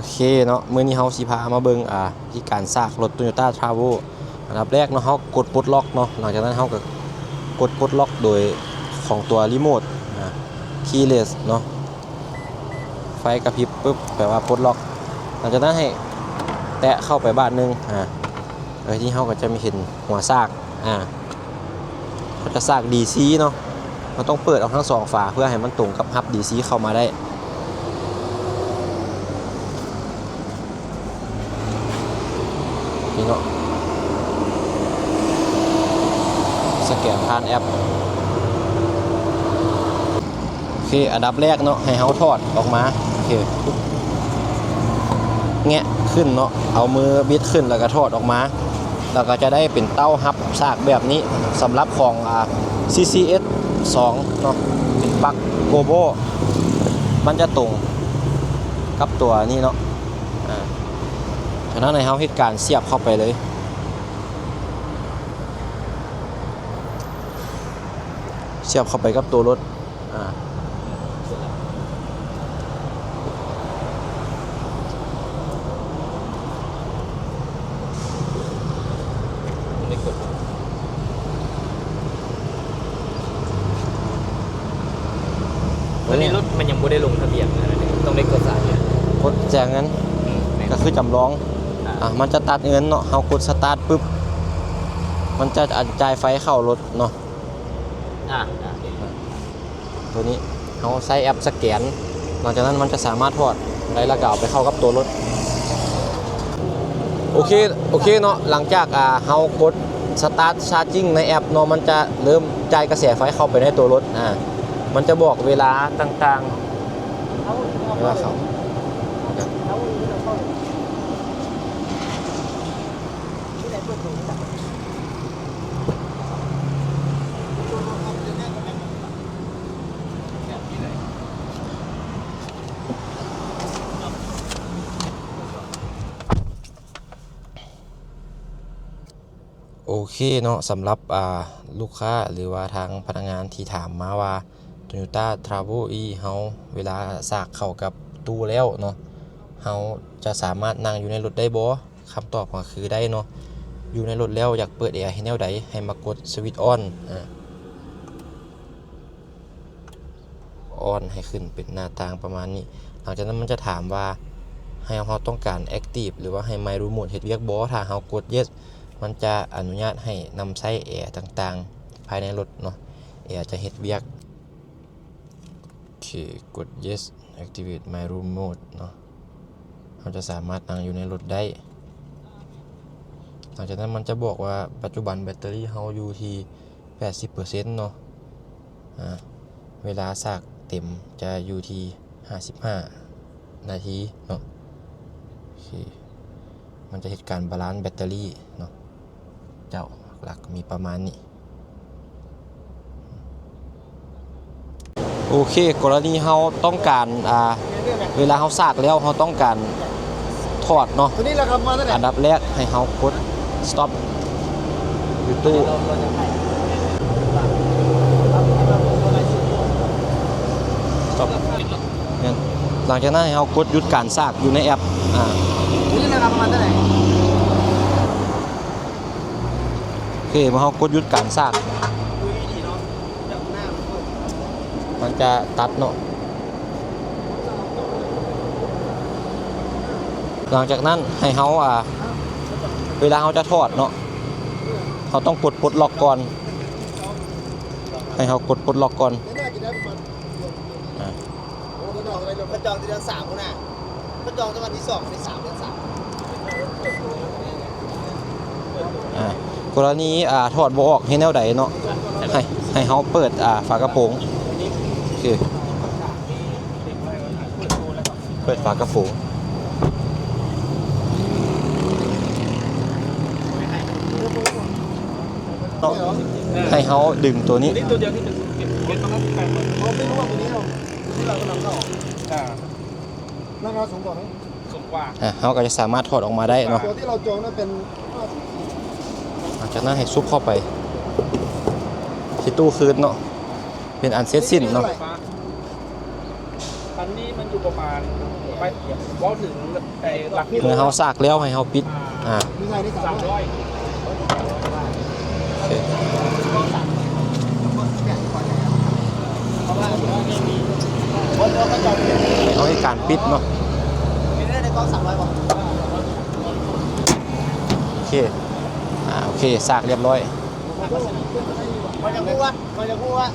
ເຄເນາະ, ມື້ນີ້ເຮົາຊິພາມາເບິ່ງ ອ່າ ວິທີການສາກລົດ Toyota Travel. ອັນດັບແລກເນາະ ເຮົາກົດປົດລັອກເນາະ, ຫຼັງຈາກນັ້ນເຮົາກໍກົດປົດລັອກໂດຍຂອງຕົວຣີໂມດ ອ່າ keyless ເນາະ, ໄຟກະພິບປຶບ ແປວ່າປົດລັອກ. ຫຼັງຈາກນັ້ນໃຫ້ແຕະເຂົ້າໄປບາດໜຶ່ງ ອ່າ ເອີ ທີ່ເຮົາກໍຈະມີເຫັນຫົວສາກ ອ່າ ເຮົາຈະສາກ ດີຊີ ເນາະ, ເຮົາຕ້ອງເປີດອອກທັງສອງຝາເພື່ອໃຫ້ມັນຕົງກັບຮັບ ດີຊີ ເຂົ້າມາໄດ້. ນີ້ເນາະ ສະແກນຜ່ານແອັບ. ໂອເຄ ອັນດັບແລກເນາະ ໃຫ້ເຮົາຖອດອອກມາ. ໂອເຄ ແງະຂຶ້ນເນາະ, ເອົາມືບິດຂຶ້ນ ແລ້ວກໍຖອດອອກມາ, ແລ້ວກໍຈະໄດ້ເປັນເຕົ້າຮັບສາກແບບນີ້. ສຳລັບຂອງ ອ່າ ຊີຊີເອັສສອງເນາະ ເປັນປັກໂກໂບ ມັນຈະຕົງກັບຕົວນີ້ເນາະ. ອ່າ ສະນັ້ນໃຫ້ເຮົາເຮັດການສຽບເຂົ້າໄປເລີຍ, ສຽບເຂົ້າໄປກັບຕົວລົດ. ອ່າ ຕົວນີ້ລົດມັນຍັງບໍ່ໄດ້ລົງທະບຽນນະ, ຕ້ອງໄດ້ກົດສາມເທື່ອ. ກົດແຈກເງິນ ອືມ ແມ່ນ ກໍຄືຈຳລອງ. ອ່າ ອ່າ ມັນຈະຕັດເງິນເນາະ, ເຮົາກົດສະຕາດປຶບ ມັນຈະ ອ່າ ຈ່າຍໄຟເຂົ້າລົດເນາະ. ອ່າ ອ່າ ຕົວນີ້ເຮົາໃຊ້ແອັບສະແກນ, ຫຼັງຈາກນັ້ນມັນຈະສາມາດຖອດໄດ້ ແລ້ວກໍເອົາໄປເຂົ້າກັບຕົວລົດ. ໂອເຄ ໂອເຄເນາະ, ຫຼັງຈາກ ອ່າ ເຮົາກົດສະຕາດຊາຈິງໃນແອັບເນາະ, ມັນຈະເລີ່ມຈ່າຍກະແສໄຟເຂົ້າໄປໃນຕົວລົດ. ອ່າ ມັນຈະບອກເວລາຕ່າງໆ ເວລາເຂົ້າ. ໂອເຄເນາະ, ສຳລັບ ອ່າ ລູກຄ້າ ຫຼືວ່າທາງພະນັກງານທີ່ຖາມມາວ່າ Toyota Travel E ເຮົາ ເວລາສາກເຂົ້າກັບຕູ້ແລ້ວເນາະ ເຮົາຈະສາມາດນັ່ງຢູ່ໃນລົດໄດ້ບໍ່? ຄຳຕອບກໍຄືໄດ້ເນາະ. ຢູ່ໃນລົດແລ້ວຢາກເປີດແອໃຫ້ແນວໃດ? ໃຫ້ມາກົດສະວິດອອນ ອາ ອອນໃຫ້ຂຶ້ນເປັນໜ້າຕ່າງປະມານນີ້. ຫຼັງຈາກນັ້ນມັນຈະຖາມວ່າໃຫ້ເຮົາຕ້ອງການ active ຫຼືວ່າໃຫ້ My Remote ເຮັດວຽກບໍ່? ຖ້າເຮົາກົດ yes ມັນຈະອະນຸຍາດໃຫ້ນຳໃຊ້ແອຕ່າງໆພາຍໃນລົດເນາະ, ແອຈະເຮັດວຽກ. ໂອເຄ ກົດ yes activate My Remote ເນາະ, ເຮົາຈະສາມາດນັ່ງຢູ່ໃນລົດໄດ້. ຫຼັງຈາກນັ້ນມັນຈະບອກວ່າປັດຈຸບັນແບັດເຕີຣີເຮົາຢູ່ທີ່ ແປດສິບເປີເຊັນເນາະ, ອາ ເວລາສາກເຕັມຈະຢູ່ທີ່ຫ້າສິບຫ້ານາທີເນາະ. ໂອເຄ ມັນຈະເຮັດການບາລານແບັດເຕີຣີເນາະ. ເຈົ້າ ຫຼັກໆມີປະມານນີ້. ໂອເຄ ກໍລະນີເຮົາຕ້ອງການ ອ່າ ເວລາເຮົາສາກແລ້ວ ເຮົາຕ້ອງການຖອດເນາະ, ອັນດັບແລກໃຫ້ເຮົາກົດ stop ຢູ່ຕູ້ stop ແມ່ນ. ຫຼັງຈາກນັ້ນໃຫ້ເຮົາກົດຢຸດການສາກຢູ່ໃນແອັບ ອ່າ ໂອເຄ ເມື່ອເຮົາກົດຢຸດການສາກ ມັນຈະຕັດເນາະ. ຫຼັງຈາກນັ້ນໃຫ້ເຮົາ ອ່າ ເວລາເຮົາຈະຖອດເນາະ ເຮົາຕ້ອງກົດປົດລັອກກ່ອນ, ໃຫ້ເຮົາກົດປົດລັອກກ່ອນ. ອ່າ ເຂົາຈອງແຕ່ເດືອນສາມພຸ້ນນະ, ເຂົາຈອງແຕ່ວັນທີສອງ ວັນທີສາມ ເດືອນສາມ. ອ່າ ກໍລະນີ ອ່າ ຖອດບໍ່ອອກເຮັດແນວໃດເນາະ? ໃຫ້ ໃຫ້ເຮົາເປີດ ອ່າ ຝາກະໂປງ. ໂອເຄ ເປີດຝາກະໂປງ. ເນາະ ໃຫ້ເຮົາດຶງຕົວນີ້ ຕົວນີ້ຕົວດຽວທີ່ເປັນ ເປັນ ເປັນປະມານສິບແປດເປີເຊັນ ເຮົາໄປລວມຕົວນີ້ເນາະ ທີ່ເຮົາກຳລັງເຂົ້າ ອ່າ ລາຄາສູງກວ່າໄໝ? ສູງກວ່າ ອ່າ ເຮົາກໍຈະສາມາດຖອດອອກມາໄດ້ເນາະ. ຕົວທີ່ເຮົາຈອງນັ້ນເປັນ ຫຼັງຈາກນັ້ນໃຫ້ຊຸບເຂົ້າໄປທີ່ຕູ້ຄືນເນາະ ເປັນອັນເສັດສິ້ນເນາະ. ອັນນີ້ມັນຢູ່ປະມານ ໄປ ເວົ້າເຖິງໄອ້ຫຼັກ ເມື່ອເຮົາສາກແລ້ວໃຫ້ເຮົາປິດ ອ່າ ສາມຮ້ອຍ ໂອເຄ ເຮົາເຮັດການປິດເນາະ ໂອເຄ ອ່າ ໂອເຄ ສາກຮຽບຮ້ອຍ ຂ້ອຍຢາກຮູ້ວ່າ ຂ້ອຍຢາກຮູ້ວ່າ